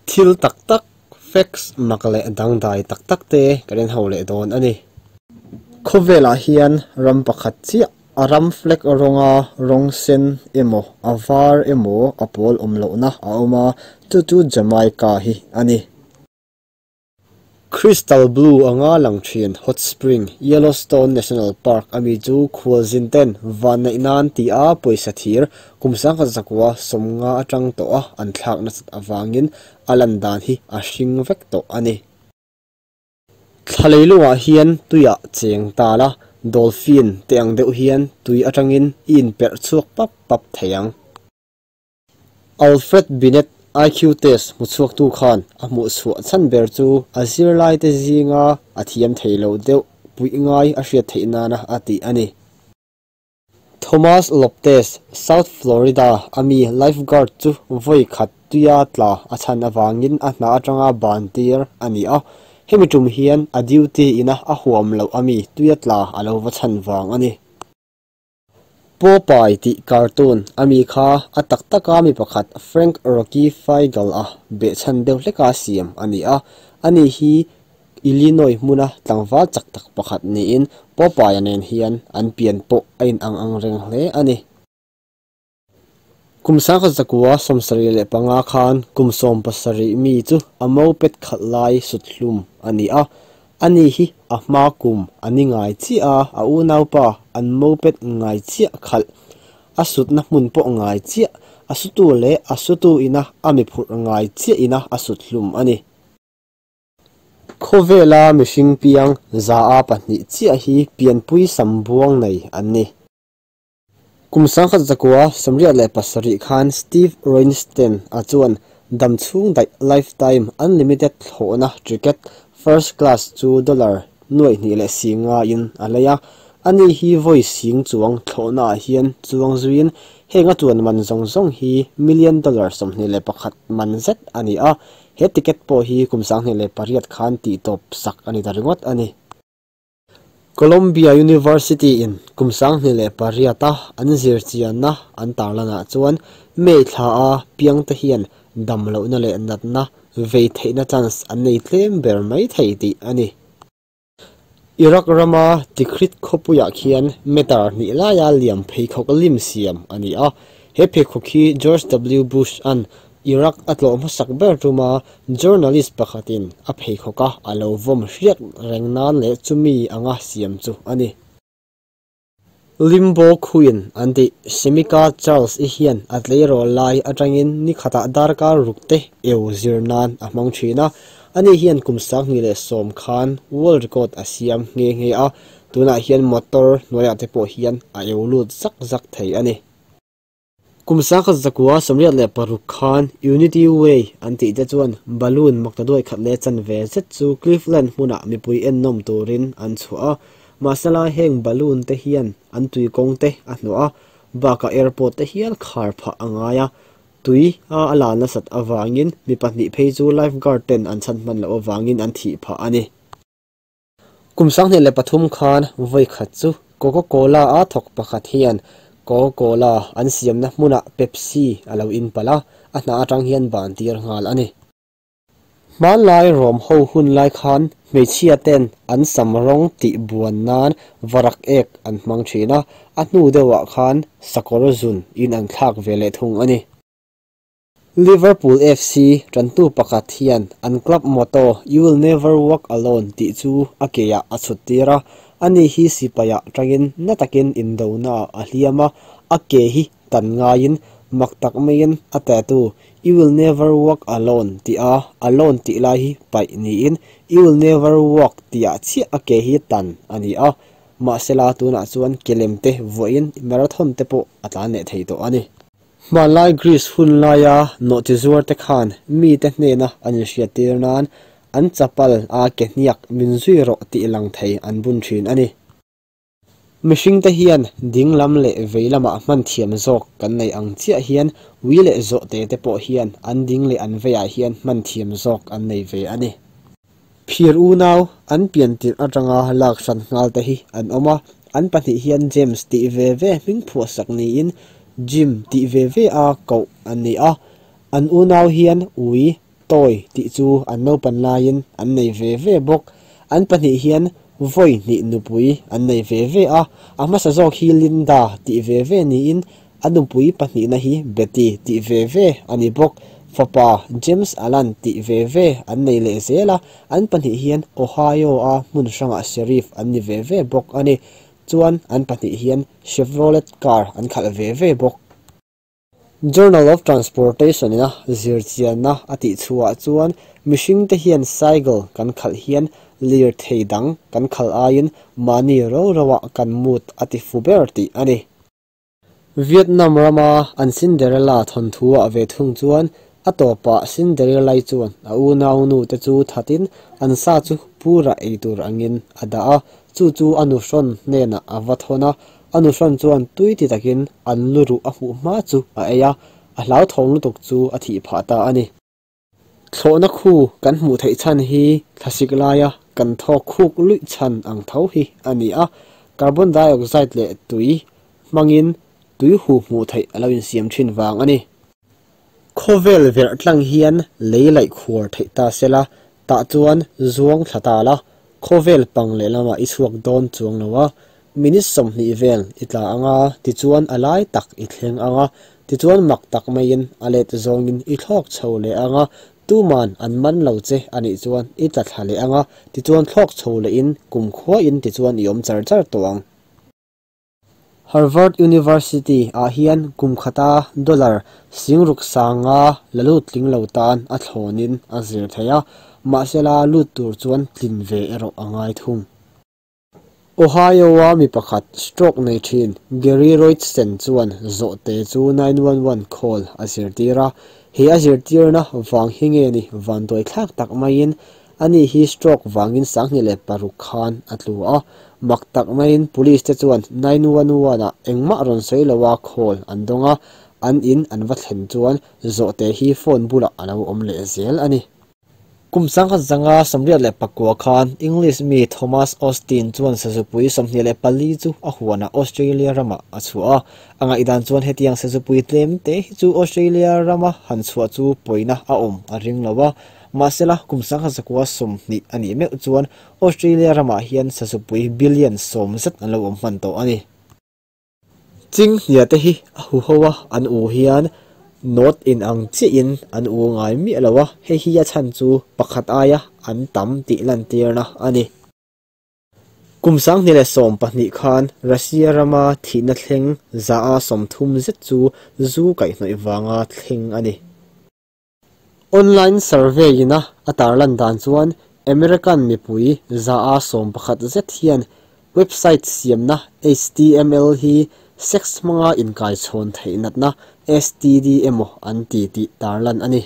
Thil tak tak, facts, mak leh dangdai tak tak te kan en ho leh dawn a ni. Khawvelah hian ram pakhat chiah a ram flag rawnga rawng sen emaw a var emaw a pawl awm lohna a awm a, chu chu Jamaica hi a ni. Crystal Blue anga lang thin Hot Spring, Yellowstone National Park ami chu khualzin ten vanneih nan ti a pawisa thir kum sangkhat zakua 50 atang tawh a an thlak nasat awangin a lan dan hi a hring vek tawh a ni. Thlalei lungah hian tuiah cheng ta la, dolphin te ang deuh hian tui atangin i inperh chhuak pap pap thei ang. Alfred Binet IQ test hmuchhuaktu khan a hmuh chhuah chhan ber chu a zirlai te zinga a thiam thei lo deuh puih ngai a hriat theih nana a tih a ni. Thomas Lopez, South Florida ami lifeguard chu vawi khat tuia tla a chhan awangin a hna atanga ban tir a ni a, hemi tum hian a duty ina a huam loh ami tuia tla a lo va chhan vang a ni. Popeye tih cartoon ami kha a tak taka mi pakhat Frank Rocky Fiegel a behchhan deuh hleka siam a ni a, ani hi Illinois hmuna tlangval chak tak pakhat niin Popeye nen hian an pian pawh a in ang ang reng hle a ni. Kum 1975 khan kum 17 mi chu a moped khalh lai sut hlum a ni a, ani hi a hma kum ani ngai chiah a a unau pa an moped ngai chiah khalh a sutna hmun pawh ngai chiah a sutu leh a sutu ina a mi phurh ngai chiah ina a sut hlum a ni. Khawvela mihring piang za a pahnih chiah hi pianpui sam buang nei an ni. Kum 1997 khan Steve Roinstein a chuan dam chhung daih lifetime unlimited thlawhna ticket first class chu dollar nuai hnih leh singa in a lei a, ani hi vawi sing chuang thlawhna ah hian chuang zuiin heng a chuan man zawng zawng hi million dollar 21 man zet a ni a, he ticket pawh hi kum 2008 khan tih tawp sak a ni ta ringawt a ni. Columbia University in kum 2008 a an zir chianna an tarlanah chuan May thla a piang te hian dam lohna leh natna vei theihna chance an nei tlem ber mai thei tih a ni. Iraq rama Tikrit khawpuiah khian meter hnih laia liam pheikhawk lim siam a ni a, he pheikhawk hi George W Bush an Iraq a tlawh hmasak ber tuma journalist pakhatin a pheikhawk a a lo vawm hriat reng nan leh chumi anga siam chu a ni. Limbo Queen an tih Semika Charles i hian a tleirawl lai atangin ni khatah darkar ruk te eu zir nan a hmang thin a, ani hian kum 2010 khan world record a siam nghe nghe a, tunah hian motor hnuaiah te pawh hian a eu lut zak zak thei a ni. Kum 1986 khan Unity Way an tih te chuan balloon maktaduai khat leh chanve zet chu Cleveland hmunah mipui en nawm turin an chhuah a, mahsela heng balloon te hian an tuikawng te a hnawh a, bakah airport te hial khar phah a ngai a, tui a a la nasat awangin mi pahnih phei chu lifeguard ten an chhan hman loh awangin an thih phah a ni. Kum 2003 khan vawi khat chu Coca-Cola a thawk pakhat hian Coca-Cola an siamna hmunah Pepsi a lo in palh a, a hna atang hian ban tir nghal a ni. Hmanlai rawm ho hun lai khan hmeichhia ten an sam rawng tih buan nan varak ek an hmang thin a, a hnu deuhah khan sakawr zun in an thlak ve leh thung a ni. Liverpool FC tantu pakhat hian an club motto You will never walk alone tih chu a keah a chhut tir a, ani hi sipaiah tangin na takin indona a hliam a, a ke hi tan ngaiin mak tak maiin a tattoo You will never walk alone tih a alone tih lai hi paih niin You will never walk tihah chiah a ke hi tan a ni a, mahsela tunah chuan kelem te vawiin marathon te pawh a tlan leh thei tawh a ni. Hmanlai Greece hun laia nawhchi zuar te khan mi te hnena an inhriat tir nan an chapal a ke hniak min zui rawh tih lang thei an bun thin a ni. Mihring te hian ding lam leh vei lamah hman thiam zawk kan nei ang chiah hian ui leh zawh te te pawh hian an ding leh an veiah hian hman thiam zawk an nei ve a ni. Phir unau an pian tirh atanga lak hran nghal te hi an awm a, an pahnih hian James tih ve ve hming phuahsak niin Jim tih ve ve a koh an ni a, an unau hian ui toy tih chu an naupan laiin an nei ve ve bawk. An pahnih hian vawi hnih nupui an nei ve ve a, a hmasa zawk hi Linda tih ve ve niin a nupui pahnihna hi Betty tih ve ve a ni bawk. Fapa James Alan tih ve ve an nei leh zel a, an pahnih hian Ohio a hmun hrangah Sheriff an ni ve ve bawk a ni. Chuan an pahnih hian Chevrolet car an khalh ve ve bawk. Journal of Transportation ina zirchianna a tih chhuah chuan mihring te hian cycle kan khalh hian lirthei dang kan khalh aiin mahni ro ro ah kan mood a ti fu ber tih a ni. Vietnam rama an Cinderella thawnthu ah ve thung chuan a tawpah Cinderella-i chuan a unau nu te chu thatin an sa chu pura ei tur angin a dah a, chu chu a nuhrawn hnenah a va thawn a, A nuhrawn chuan tui ti takin an lu ruh a hmuh hma chu a ei a, a hlauthawng lutuk chu a thih phah ta a ni. Thlawhna khu kan hmuh theih chhan hi thlasik laia kan thawk khuk luih chhan ang tho hi a ni a, carbon dioxide leh tui hmangin tui hu hmuh theih a lo insiam thin vang a ni. Khawvel verh tlang hian lei laih khuar theih ta sela, tah chuan zuang thla ta la, khawvel pang lehlamah i chhuak dawn chuang lo a, Minute 20 vel i tla ang a, tichuan a lai tak i thleng ang a, tichuan mak tak maiin a let zawngin i thlawk chho leh ang a, tuman an man lo che a nih chuan i tla thla leh ang a, tichuan thlawk chho lehin kum khuain tichuan i awm char char tawh ang. Harvard University ah hian kum khata dollar singruk sanga la lut tling lo tan a thlawnin a zir thei a, mahsela lut tur chuan tlin ve erawh a ngai thung. Ohio-a mi pakhat stroke nei thin Gary Roitsen chuan zawhte chu 911 call a zirtir a. He a zirtirna vang hi nge ni vanduai thlak tak maiin ani hi stroke vangin 2006 khan a tlu a. Mak tak maiin police te chuan 911 ah engmah rawn sawi loa call an dawng a, an in an va thlen chuan zawhte hi phone bulah a lo awm leh zel a ni. Kum 1984 khan English mi Thomas Austin chuan sazupui 24 chu a huanah Australia ramah a chhuah a. A ngaihdan chuan hetiang sazupui tlem te hi chu Australia rama han chhuah chu pawina a awm a ring lo a. Mahsela kum 1920 a nih meuh chuan Australia ramah hian sazupui billion 10 zet an lo awm hman tawh a ni. Ching hnia te hi a huho a an u hian note in ang chiahin an u ngai miah lo a, hei hi a chhan chu pakhat aia an tam tih lantirna a ni. Kum 2012 khan Russia rama thihna thleng 30% zet chu zu kaihhnawih vanga thleng a ni. Online survey ina a tarlan dan chuan American mipui 11% zet hian website siamna HTML hi sex hmanga inkai chhawn theih natna STD emaw an ti tih tarlan a ni.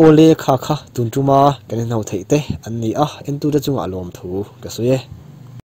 Awle kha kha tun tuma kan inho theih te an ni a, entute chungah lawm thu ka sawi e.